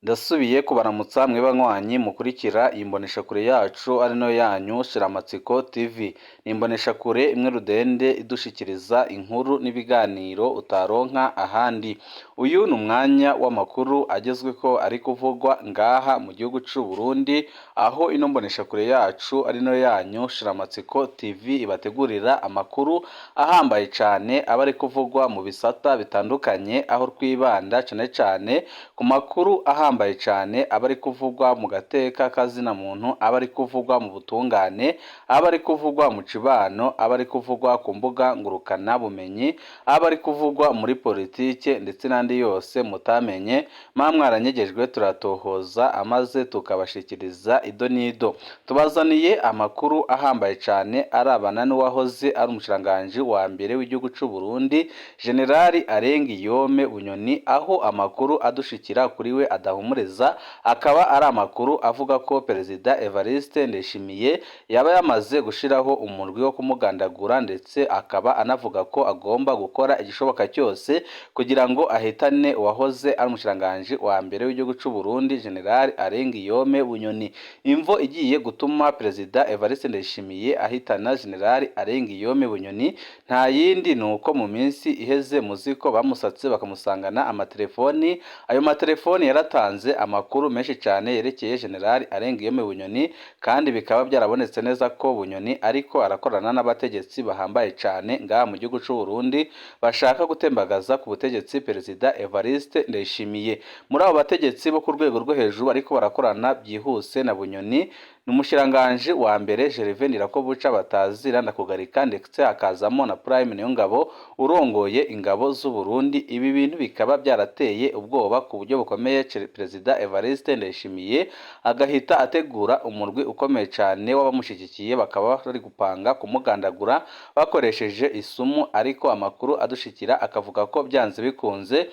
Ndasubiye kubaramutsa mwe banywanyi mukurikira iyi mboneshakure yacu ari nayo yanyu Shiramatsiko TV. Ni imboneshakure imwe rudende idushikiriza inkuru n'ibiganiro utaronka ahandi. Uyu ni umwanya w'amakuru agezweko ari kuvugwa ngaha mu gihugu c'u Burundi, aho ino mboneshakure yacu ari nayo yanyu Shiramatsiko TV ibategurira amakuru ahambaye cane aba ari kuvugwa mu bisata bitandukanye, aho twibanda cane cane ku makuru ahambaye cane aba ari kuvugwa mu gateka kazina muntu, aba ari kuvugwa mu butungane, aba ari kuvugwa mu cibano, aba ari kuvugwa ku mbuga ngurukana bumenyi, aba ari kuvugwa muri politike ndetse n'andi yose mutamenye mwa mwaranyegejwe, turatohoza amaze tukabashikiriza ido n'ido. Tubazaniye amakuru ahambaye cane arabana n'uwahoze ari umushikiranganji wa mbere w'igihugu c'u Burundi, Generali Arengiyome Bunyoni, aho amakuru adushikira kuri we adahumuriza, akaba ari amakuru avuga ko Perezida Evariste Ndayishimiye yaba yamaze gushiraho umurwi wo kumugandagura, ndetse akaba anavuga ko agomba gukora igishoboka cyose kugira ngo ahitane uwahoze ari umushikiranganji wa mbere w'igihugu c'u Burundi, Generali Arengiyome Bunyoni. Imvo igiye gutuma Perezida Evariste Ndayishimiye ahitana Generali Arengiyome Bunyoni nta yindi, ni uko mu minsi iheze muziko bamusatse bakamusangana amatelefoni. Ayo matelefoni yaratanze amakuru menshi cyane yerekeye Generali Arengiyome Bunyoni, kandi bikaba byarabonetse neza ko Bunyoni ariko arakorana n'abategetsi bahambaye cyane ngaha mu gihugu c'u Burundi bashaka gutembagaza ku butegetsi Perezida Evariste Ndayishimiye. Muri abo bategetsi bo ku rwego rwo hejuru ariko barakorana byihuse na Bunyoni ni umushikiranganji wa mbere Gervais Ndirakobuca batazira Ndakugarika, ndetse hakazamo na Prime Niyongabo urongoye ingabo z'u Burundi. Ibi bintu bikaba byarateye ubwoba ku buryo bukomeye Perezida Evariste Ndayishimiye, agahita ategura umurwi ukomeye cyane w'abamushyigikiye, bakaba bari gupanga kumugandagura bakoresheje isumu. Ariko amakuru adushikira akavuga ko byanze bikunze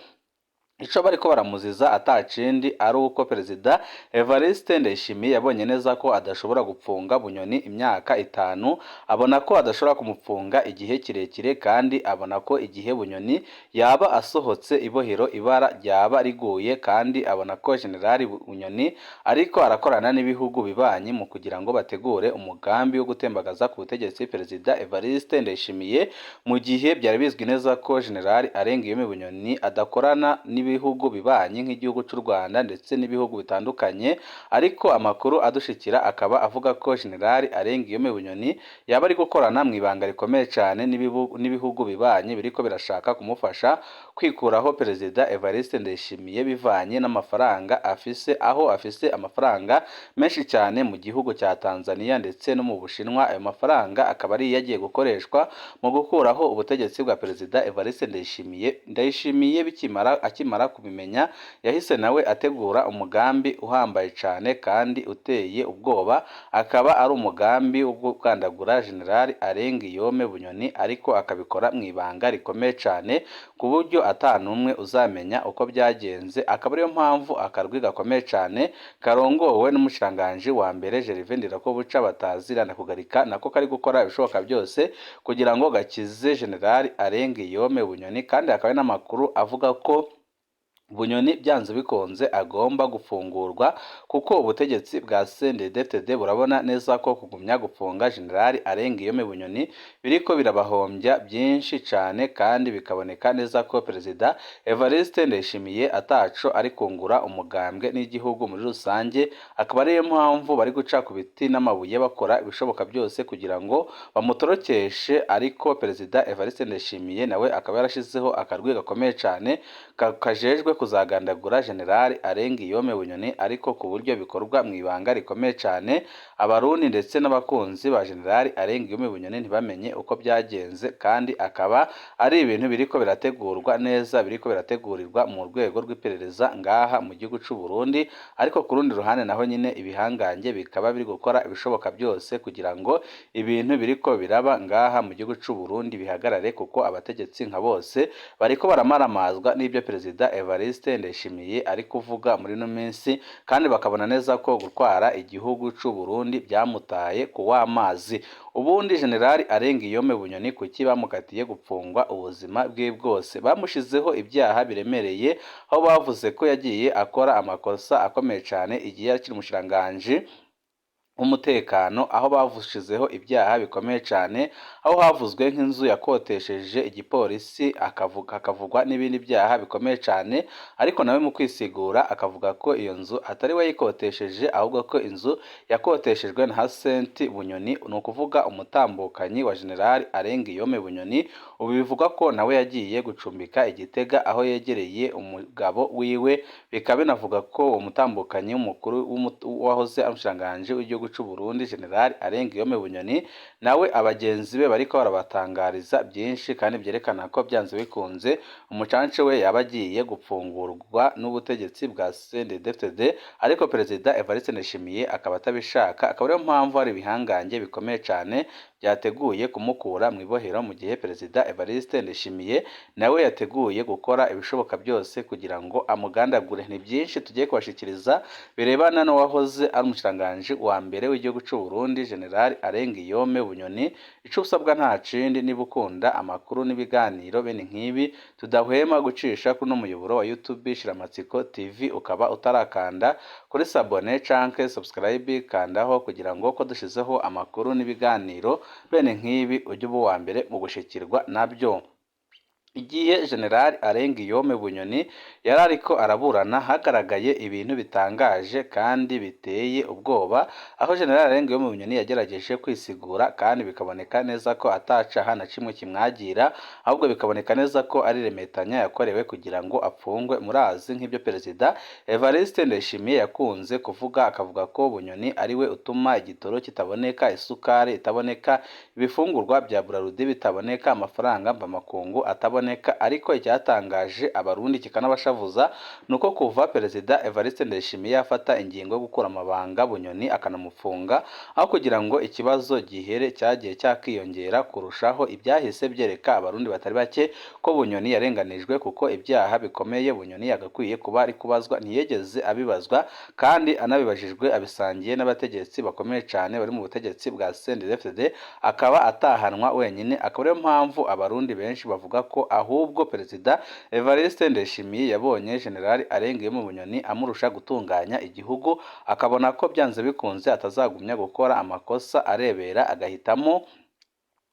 ico bariko baramuziza atakindi ari uko Perezida Evariste Ndayishimiye yabonye neza ko adashobora gupfunga Bunyoni imyaka 5, abona ko adashobora kumupfunga igihe kirekire, kandi abona ko igihe Bunyoni yaba asohotse ibohero ibara ryaba riguye, kandi abona ko Generali Bunyoni ariko arakorana n'ibihugu bibanyi mu kugira ngo bategure umugambi wo gutembagaza ku butegetsi Perezida Evariste Ndayishimiye, mu gihe byari bizwi neza ko Generali Arengiyome Bunyoni adakorana n'ibihugu bibanyi nk'igihugu cy'u Rwanda ndetse n'ibihugu bitandukanye. Ariko amakuru adushikira akaba avuga ko Generali Arengiyome Bunyoni yaba ari gukorana mu ibanga rikomeye cyane n'ibihugu bibanyi biriko birashaka kumufasha kwikuraho Perezida Evariste Ndayishimiye, bivanye n'amafaranga afise, aho afise amafaranga menshi cyane mu gihugu cya Tanzania ndetse no mu Bushinwa. Ayo mafaranga akaba ari yagiye gukoreshwa mu gukuraho ubutegetsi bwa Perezida Evariste Ndayishimiye. Ndayishimiye bikimara akimara kubimenya, yahise nawe ategura umugambi uhambaye cyane kandi uteye ubwoba, akaba ari umugambi wo gukandagura Generali Arengiyome Bunyoni, ariko akabikora mu ibanga rikomeye cyane ku buryo ata n'umwe uzamenya uko byagenze. Akaba ariyo mpamvu akarwi gakomeye cyane karongowe n'umushikiranganji wa mbere Gervais Ndirakobuca batazira Ndakugarika nako kari gukora ibishoboka byose kugira ngo gakize Generali Arengiyome Bunyoni, kandi hakaba n'amakuru avuga ko Bunyoni byanze bikunze agomba gufungurwa, kuko ubutegetsi bwa CNDD-FDD burabona neza ko kugumya gufunga Generali Arengiyome Bunyoni biriko birabahombya byinshi cane, kandi bikaboneka neza ko Perezida Evariste Ndayishimiye ataco ari kungura umugambwe n'igihugu muri rusange. Akaba ariyo mpamvu bari guca ku biti n'amabuye bakora ibishoboka byose kugira ngo bamutorokeshe. Ariko Perezida Evariste Ndayishimiye nawe akaba yarashizeho akarwi gakomeye cane kajejwe kuzagandagura Generali Arengiyome Bunyoni, ariko ku buryo bikorwa mu ibanga rikomeye cyane, Abarundi ndetse n'abakunzi ba Generali Arengiyome Bunyoni ntibamenye uko byagenze, kandi akaba ari ibintu biriko birategurwa neza, biriko birategurirwa mu rwego rw'iperereza ngaha mu gihugu c'u Burundi. Ariko ku rundi ruhande naho nyine ibihangange bikaba biri gukora ibishoboka byose kugira ngo ibintu biriko biraba ngaha mu gihugu c'u Burundi bihagarare, kuko abategetsi nka bose bariko baramaramazwa n'ibyo Perezida Evariste Evariste Ndayishimiye ari kuvuga muri ino minsi, kandi bakabona neza ko gutwara igihugu c'u Burundi byamutaye ku w'amazi. Ubundi General Arengiyome Bunyoni kuki bamukatiye gupfungwa ubuzima bwe bwose? Bamushizeho ibyaha biremereye, aho bavuze ko yagiye akora amakosa akomeye cyane igihe akiri umushikiranganji w'umutekano, aho bavushizeho ibyaha bikomeye cyane, aho havuzwe nk'inzu yakotesheje igipolisi, hakavugwa n'ibindi byaha bikomeye cyane, ariko nawe mu kwisigura akavuga ko iyo nzu atari we yayikotesheje, ahubwo ko inzu yakoteshejwe na Hasenti Bunyoni, ni ukuvuga umutambukanyi wa General Arengiyome Bunyoni. Ubu bivugwa ko nawe yagiye gucumbika i Gitega aho yegereye umugabo wiwe, bikaba binavuga ko uwo mutambukanyi w'umukuru wahoze ari umushikiranganji w'igihugu c'u Burundi General Arengiyome Bunyoni, nawe abagenzi be bariko barabatangariza byinshi kandi byerekana ko byanze bikunze umucancu we yaba agiye gupfungurwa n'ubutegetsi bwa CNDD-FDD, ariko Perezida Evariste Ndayishimiye akaba atabishaka, akaba ariyo mpamvu hari ibihangange bikomeye cyane byateguye kumukura mu ibohero, mu gihe Perezida Evariste Ndayishimiye nawe yateguye gukora ibishoboka byose kugira ngo amugandagure. Ni byinshi tugiye kubashikiriza birebana n'uwahoze ari umushikiranganji wa mbere w'igihugu c'u Burundi General Arengiyome Bunyoni. Ico usabwa nta kindi, niba ukunda amakuru n'ibiganiro bene nk'ibi tudahwema gucisha kuri uno muyoboro wa YouTube Shiramatsiko TV, ukaba utarakanda kuri s'abonner canke subscribe, kandaho kugira ngo ko dushizeho amakuru n'ibiganiro bene nk'ibi ujye uba uwa mbere mu gushikirwa nabyo. Igihe General Arengiyome Bunyoni yari ariko araburana, hagaragaye ibintu bitangaje kandi biteye ubwoba, aho General Arengiyome Bunyoni yagerageje kwisigura kandi bikaboneka neza ko atacaha na kimwe kimwagira, ahubwo bikaboneka neza ko ari remetanya yakorewe kugira ngo apfungwe. Murazi nk'ibyo Perezida Evariste Ndayishimiye yakunze kuvuga, akavuga ko Bunyoni ari we utuma igitoro kitaboneka, isukari itaboneka, ibifungurwa bya Brarudi bitaboneka, amafaranga mvamakungu ataboneka. Ariko icyatangaje Abarundi kikanabashavuza ni uko kuva Perezida Evariste Ndayishimiye yafata ingingo yo gukura amabanga Bunyoni akanamufunga, aho kugira ngo ikibazo gihere cyagiye cyakiyongera kurushaho. Ibyahise byereka Abarundi batari bake ko Bunyoni yarenganijwe, kuko ibyaha bikomeye Bunyoni yagakwiye kuba ari kubazwa ntiyigeze abibazwa, kandi anabibajijwe abisangiye n'abategetsi bakomeye cyane bari mu butegetsi bwa CNDD-FDD, akaba atahanwa wenyine. Akaba ariyo mpamvu Abarundi benshi bavuga ko ahubwo Perezida Evariste Ndayishimiye yabonye General Arengiyome Bunyoni amurusha gutunganya igihugu, akabona ko byanze bikunze atazagumya gukora amakosa arebera, agahitamo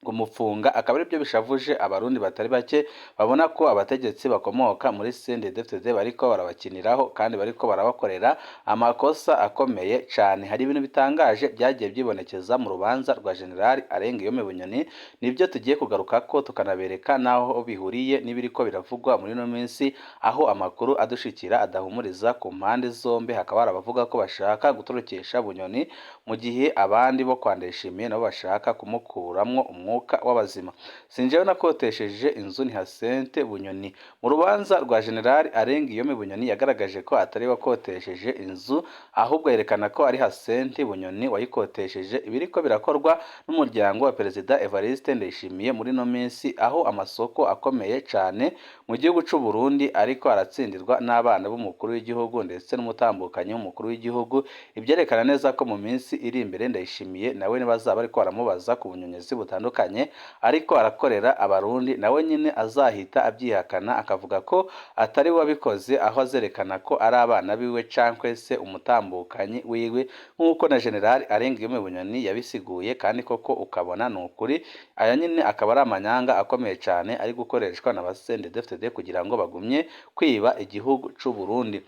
kumufunga. Akaba aribyo bishavuje Abarundi batari bake babona ko abategetsi bakomoka muri CNDD-FDD bariko barabakiniraho kandi bariko barabakorera amakosa akomeye cyane. Hari ibintu bitangaje byagiye byibonekeza mu rubanza rwa General Arengiyome Bunyoni, nibyo tugiye kugaruka ko tukanabereka n'aho bihuriye n'ibiriko biravugwa muri ino minsi, aho amakuru adushikira adahumuriza ku mpande zombi. Hakaba hari abavuga ko bashaka gutorokesha Bunyoni, mu gihe abandi bo kwa Ndayishimiye nabo bashaka kumukuramwo umwuka w'abazima. Sinjewe nakotesheje inzu, ni Hasente Bunyoni. Mu rubanza rwa General Arengiyome Bunyoni yagaragaje ko atari we wakotesheje inzu, ahubwo yerekana ko ari Hasente Bunyoni wayikotesheje. Ibiriko birakorwa n'umuryango wa Perezida Evariste Ndayishimiye muri ino minsi, aho amasoko akomeye cyane mu gihugu c'u Burundi ariko aratsindirwa n'abana b'umukuru w'igihugu ndetse n'umutambukanyi w'umukuru w'igihugu, ibyerekana neza ko mu minsi iri imbere Ndayishimiye nawe nibazaba ariko baramubaza ku bunyonyezi butandukanye ariko arakorera Abarundi, nawe nyine azahita abyihakana akavuga ko atari we wabikoze, aho azerekana ko ari abana biwe cankwe se umutambukanyi wiwe, nk'uko na General Arengiyome Bunyoni yabisiguye, kandi koko ukabona ni ukuri. Aya nyine akaba ari amanyanga akomeye cyane ari gukoreshwa na ba CNDD-FDD kugira ngo bagumye kwiba igihugu c'u Burundi.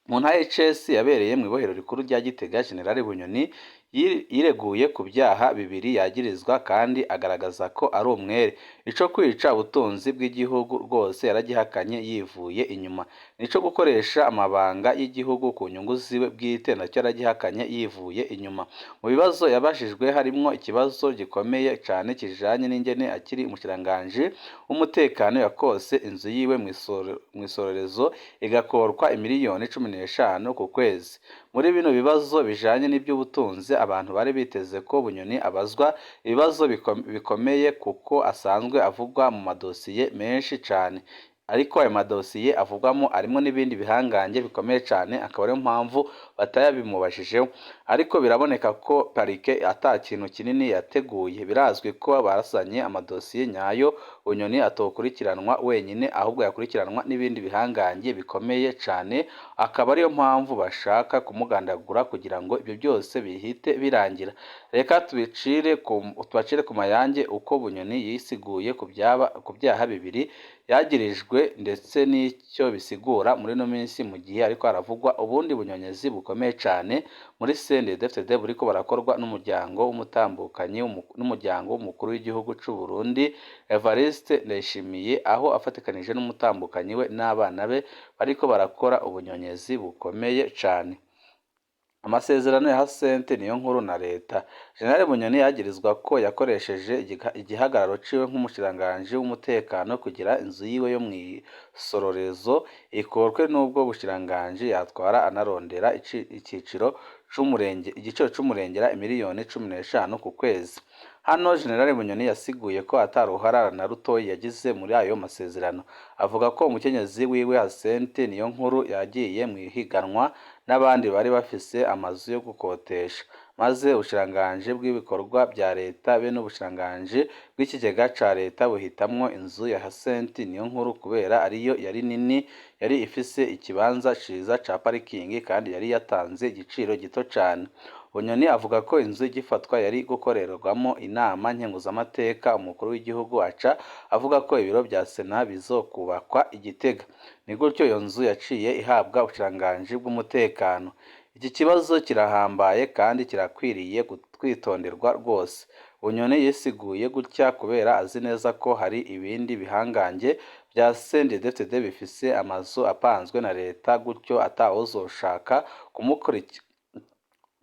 Mu ntara HS yabereye mu ibohero rikuru rya Gitega, General Bunyoni yireguye ku byaha bibiri yagirizwa kandi agaragaza ko ari umwere. Ico kwica ubutunzi bw'igihugu rwose yaragihakanye yivuye inyuma, nico gukoresha amabanga y'igihugu ku nyungu ziwe bwite nacyo yaragihakanye yivuye inyuma. Mu bibazo yabajijwe harimwo ikibazo gikomeye cane kijanye n'ingene akiri umushikiranganji w'umutekano yakose inzu yiwe mw'isororezo igakorwa imiliyoni 15 ku kwezi. Muri bino bibazo bijanye n'iby'ubutunzi, abantu bari biteze ko Bunyoni abazwa ibibazo bikomeye kuko asanzwe avugwa mu madosiye menshi cane. Ariko ayo madosiye avugwamo arimwo n'ibindi bihangange bikomeye cane, akaba ariyo mpamvu batayabimubashijeho. Ariko biraboneka ko parike ata kintu kinini yateguye. Birazwi ko basanye amadosiye nyayo, Bunyoni atokurikiranwa wenyine, ahubwo yakurikiranwa n'ibindi bihangange bikomeye cane, akaba ariyo mpamvu bashaka kumugandagura kugira ngo ibyo byose bihite birangira. Reka tubacire ku mayange uko Bunyoni yisiguye ku byaha bibiri yagirijwe ndetse n'icyo bisigura muri ino minsi, mu gihe ariko haravugwa ubundi bunyonyezi bukomeye cane muri CNDD-FDD buriko burakorwa n'umuryango w'umutambukanyi n'umuryango w'umukuru w'igihugu c'u Burundi Evariste Ndayishimiye, aho afatikanije n'umutambukanyi we n'abana be bariko barakora ubunyonyezi bukomeye cane. Amasezerano ya Hasente niyo nkuru na leta. General Bunyoni yagirizwa ko yakoresheje igihagararo ciwe nk'umushikiranganji w'umutekano kugira inzu yiwe yo mw'isororezo ikorwe n'ubwo bushikiranganji yatwara, anarondera iciciro c'umurenge, igiciro c'umurengera imiliyoni 15 ku kwezi. Hano General Bunyoni yasiguye ko ata ruhara na rutoyi yagize muri ayo masezerano. Avuga ko umukenyezi wiwe Hasente niyo nkuru yagiye mw'ihiganwa n'abandi bari bafise amazu yo gukotesha, maze ubushikiranganji bw'ibikorwa vya leta be n'ubushikiranganji bw'ikigega ca leta buhitamwo inzu ya Hasente niyo nkuru kubera ariyo yari nini, yari ifise ikibanza ciza ca parikingi kandi yari yatanze igiciro gito cane. Bunyoni avuga ko inzu igifatwa yari gukorerwamo inama nkenguzamateka, umukuru w'igihugu aca avuga ko ibiro vya Sena bizokubakwa i Gitega. Ni gutyo iyo nzu yaciye ihabwa ubushikiranganji bw'umutekano. Iki kibazo kirahambaye kandi kirakwiriye kwitonderwa rwose. Bunyoni yisiguye gutya kubera azi neza ko hari ibindi bihangange vya CNDD-FDD bifise amazu apanzwe na leta, gutyo atawuzoshaka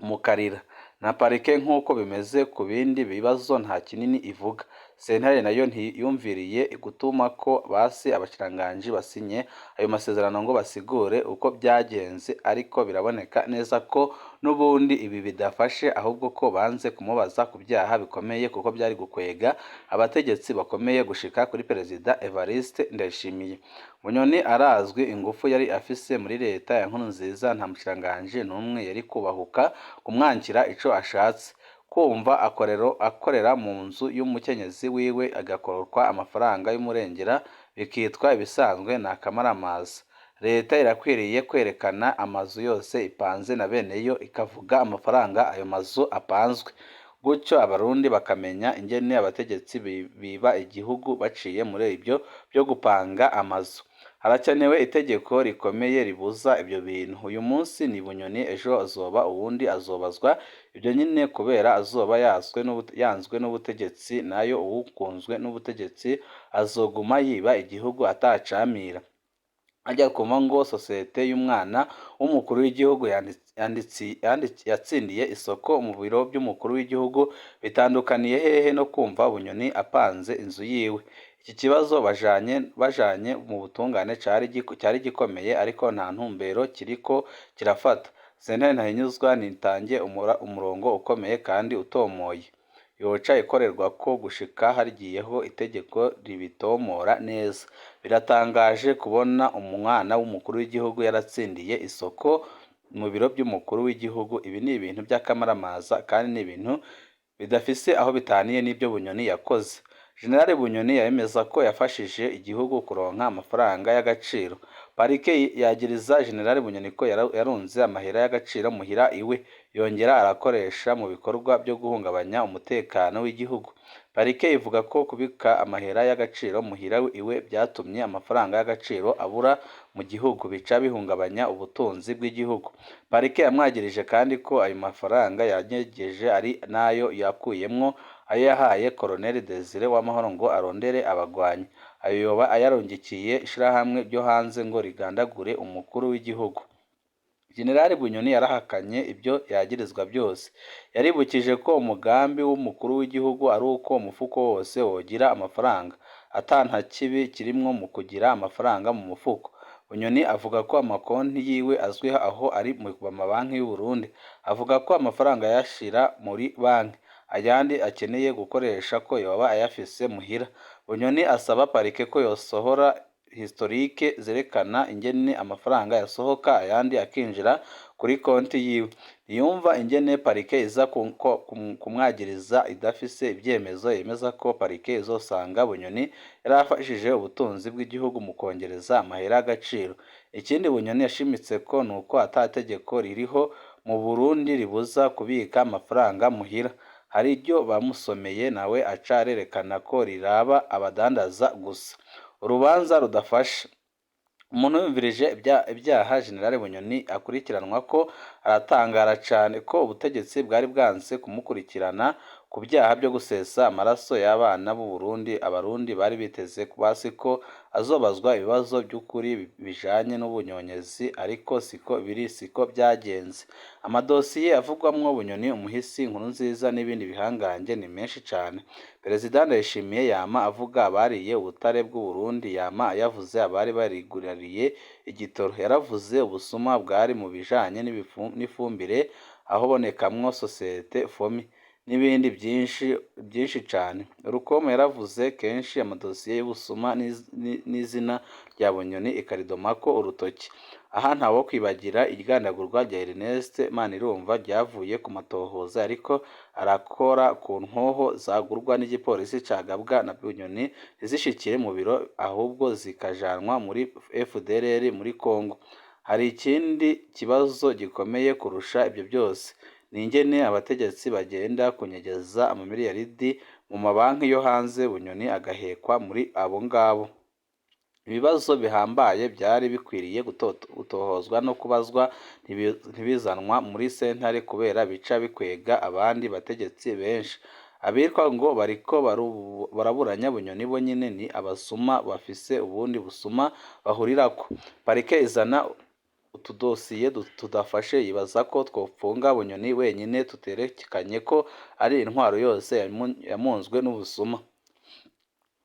kumukarira. Na parike nk'uko bimeze ku bindi bibazo nta kinini ivuga. Sentare nayo ntiyumviriye gutuma ko basi abashikiranganji basinye ayo masezerano ngo basigure uko vyagenze, ariko biraboneka neza ko n'ubundi ibi bidafashe, ahubwo ko banze kumubaza ku vyaha bikomeye kuko vyari gukwega abategetsi bakomeye gushika kuri Perezida Evariste Ndayishimiye. Bunyoni arazwi ingufu yari afise muri leta ya Nkurunziza, nta mushikiranganji n'umwe yari kubahuka kumwankira ico ashatse. Kumva akorera mu nzu y'umukenyezi wiwe agakorwa amafaranga y'umurengera bikitwa ibisanzwe ni akamaramaza. Leta irakwiriye kwerekana amazu yose ipanze na beneyo, ikavuga amafaranga ayo mazu apanzwe, gutyo abarundi bakamenya ingene abategetsi biba igihugu baciye muri ibyo byo gupanga amazu. Harakenewe itegeko rikomeye ribuza ibyo bintu. Uyu munsi ni Bunyoni, ejo azoba uwundi, azobazwa ibyo nyine kubera azoba yanzwe n'ubutegetsi, nayo uwukunzwe n'ubutegetsi azoguma yiba igihugu atacamira. Ajya kumva ngo sosiyete y'umwana w'umukuru w'igihugu yatsindiye isoko mu biro by'umukuru w'igihugu, bitandukaniye hehe no kumva Bunyoni apanze inzu yiwe? Iki kibazo bajanye mu butungane cari gikomeye, ariko nta ntumbero kiriko kirafata. Sentare Ntahinyuzwa nitange umurongo ukomeye kandi utomoye, yoca ikorerwa ko gushika hagiyeho itegeko ribitomora neza. Biratangaje kubona umwana w'umukuru w'igihugu yaratsindiye isoko mu biro by'umukuru w'igihugu. Ibi ni ibintu by'akamaramaza kandi ni ibintu bidafise aho bitaniye n'ibyo Bunyoni yakoze. General Bunyoni yemeza ko yafashije igihugu kuronka amafaranga y'agaciro. Parike yagiriza General Bunyoni ko yarunze amahera y'agaciro muhira iwe, yongera arakoresha mu bikorwa byo guhungabanya umutekano w'igihugu. Parike ivuga ko kubika amahera y'agaciro muhira iwe byatumye amafaranga y'agaciro abura mu gihugu, bica bihungabanya ubutunzi bw'igihugu. Parike yamwagirije kandi ko ayo mafaranga yanyegeje ari nayo yakuyemwo ayo yahaye Colonel Desire Uwamahoro ngo arondere abagwanyi. Ayo yoba ayarungikiye ishirahamwe ryo hanze ngo rigandagure umukuru w'igihugu. General Bunyoni yarahakanye ibyo yagirizwa byose. Yaribukije ko umugambi w'umukuru w'igihugu ari uko umufuko wose wogira amafaranga, ata nta kibi kirimwo mu kugira amafaranga mu mufuko. Bunyoni avuga ko amakonti yiwe azwi aho ari mu mabanki y'u Burundi. Avuga ko amafaranga yayashira muri banki, ayandi akeneye gukoresha ko yoba ayafise muhira. Bunyoni asaba parike ko yosohora historique zerekana ingene amafaranga yasohoka ayandi akinjira kuri konti yiwe. Ntiyumva ingene parike iza kumwagiriza idafise ivyemezo. Yemeza ko parike izosanga Bunyoni yarafashije ubutunzi bw'igihugu mu kwongereza amahera y'agaciro. Ikindi Bunyoni yashimitseko nuko ata tegeko ririho mu Burundi ribuza kubika amafaranga muhira. Hari iryo bamusomeye nawe aca arerekana ko riraba abadandaza gusa. Urubanza rudafashe. Umuntu yumvirije ibyaha General Bunyoni akurikiranwako aratangara cane ko ubutegetsi bwari bwanse kumukurikirana ku vyaha vyo gusesa amaraso y'abana b'u Burundi. Abarundi bari biteze basi ko azobazwa ibibazo vy'ukuri bijanye n'ubunyonyezi, ariko siko biri, siko vyagenze. Amadosiye avugwamwo Bunyoni, umuhisi Nkurunziza n'ibindi bihangange ni menshi cane. Perezida Ndayishimiye yama avuga abariye ubutare bw'u Burundi, yama yavuze abari barigurariye igitoro, yaravuze ubusuma bwari mu bijanye n'ifumbire ahobonekamwo sosiyete FOMI n'ibindi byinshi byinshi cane. Rukoma yaravuze kenshi amadosiye y'ubusuma n'izina rya Bunyoni ikaridomako urutoki. Aha ntawokwibagira igandagurwa rya Ernest Manirumva ryavuye ku matohoza ariko arakora ku nkoho zagurwa n'igipolisi cagabwa na Bunyoni ntizishikire mu biro ahubwo zikajanwa muri FDLR muri Congo. Hari ikindi kibazo gikomeye kurusha ibyo byose, ni ingene abategetsi bagenda kunyegeza amamiliyaridi mu mabanki yo hanze, Bunyoni agahekwa muri abo ngabo. Ibibazo bihambaye vyari bikwiriye gutohozwa no kubazwa ntibizanwa muri sentare kubera bica bikwega abandi bategetsi benshi. Abitwa ngo bariko baraburanya Bunyoni bo nyene ni abasuma bafise ubundi busuma bahurirako. Parike izana utudosiye tudafashe yibaza ko twopfunga Bunyoni wenyine tuterekanye ko ari intwaro yose yamunzwe n'ubusuma.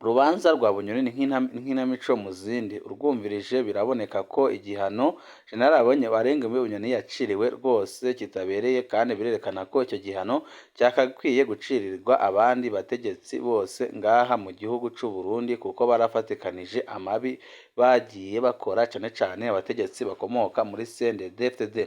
Urubanza rwa Bunyoni ni nk'inkinamico mu zindi. Urwumvirije biraboneka ko igihano General Arengume Bunyoni yaciriwe rwose kitabereye, kandi birerekana ko icyo gihano cyakakwiye gucirirwa abandi bategetsi bose ngaha mu gihugu c'u Burundi, kuko barafatikanije amabi bagiye bakora, cane cane abategetsi bakomoka muri CNDD-FDD.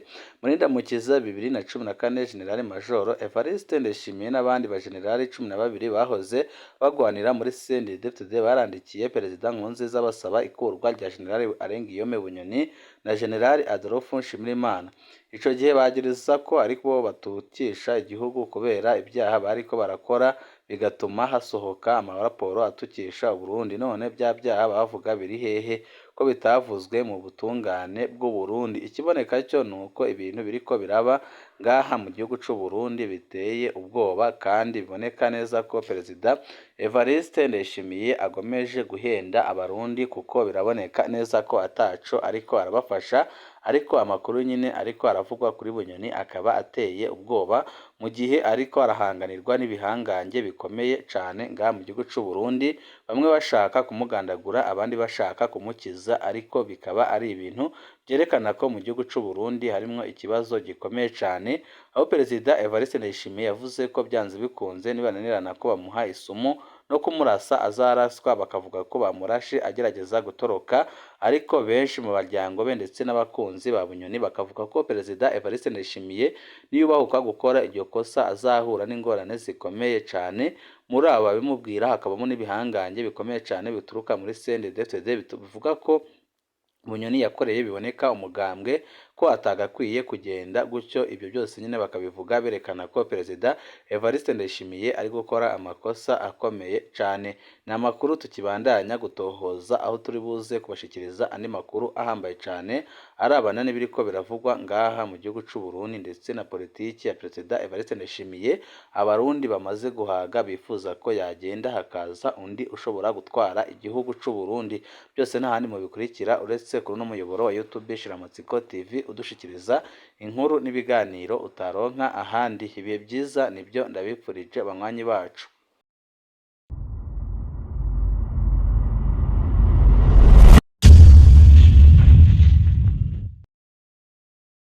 Muri Ndamukiza 2014, General Major Evariste Ndayishimiye n'abandi bajenerali 12 bahoze bagwanira muri CNDD-FDD barandikiye Perezida Nkurunziza basaba ikurwa rya General Arengiyome Bunyoni na General Adolphe Nshimirimana. Ico gihe bagiriza ko ariko batukisha igihugu kubera ibyaha bariko barakora, bigatuma hasohoka amaraporo atukisha Uburundi. None vya vyaha bavuga biri hehe ko bitavuzwe mu butungane bw'u Burundi? Ikiboneka cyo nuko ibintu biriko biraba ngaha mu gihugu c'u Burundi biteye ubwoba, kandi biboneka neza ko Perezida Evariste Ndayishimiye agomeje guhenda abarundi, kuko biraboneka neza ko ataco ariko arabafasha. Ariko amakuru nyine ariko aravugwa kuri Bunyoni akaba ateye ubwoba, mu gihe ariko arahanganirwa n'ibihangange bikomeye cane ngaha mu gihugu c'u Burundi, bamwe bashaka kumugandagura abandi bashaka kumukiza, ariko bikaba ari ibintu vyerekana ko mu gihugu c'u Burundi harimwo ikibazo gikomeye cane, aho Perezida Evariste Ndayishimiye yavuze ko vyanze bikunze nibananirana ko bamuha isumu no kumurasa azaraswa, bakavuga ko bamurashe agerageza gutoroka. Ariko benshi mu baryango be ndetse n'abakunzi ba Bunyoni bakavuga ko Perezida Evariste Ndayishimiye niyubahuka gukora iryo kosa azahura n'ingorane zikomeye cane. Muri abo babimubwira hakabamo n'ibihangange bikomeye cane bituruka muri CNDD-FDD bivuga ko Bunyoni yakoreye biboneka umugambwe ko atagakwiye kugenda gutyo. Ibyo byose nyine bakabivuga berekana ko Perezida Evariste Ndayishimiye ari gukora amakosa akomeye cane. Ni amakuru tukibandanya gutohoza, aho turi buze kubashikiriza andi makuru ahambaye cane arabana n'ibiriko biravugwa ngaha mu gihugu c'u Burundi ndetse na politiki ya Perezida Evariste Ndayishimiye. Abarundi bamaze guhaga bifuza ko yagenda hakaza undi ushobora gutwara igihugu c'u Burundi. Byose nta handi mubikurikira uretse kuri uno muyoboro wa YouTube Shiramatsiko TV, udushikiriza inkuru n'ibiganiro utaronka ahandi. Ibihe byiza nibyo ndabipfurije banywanyi bacu.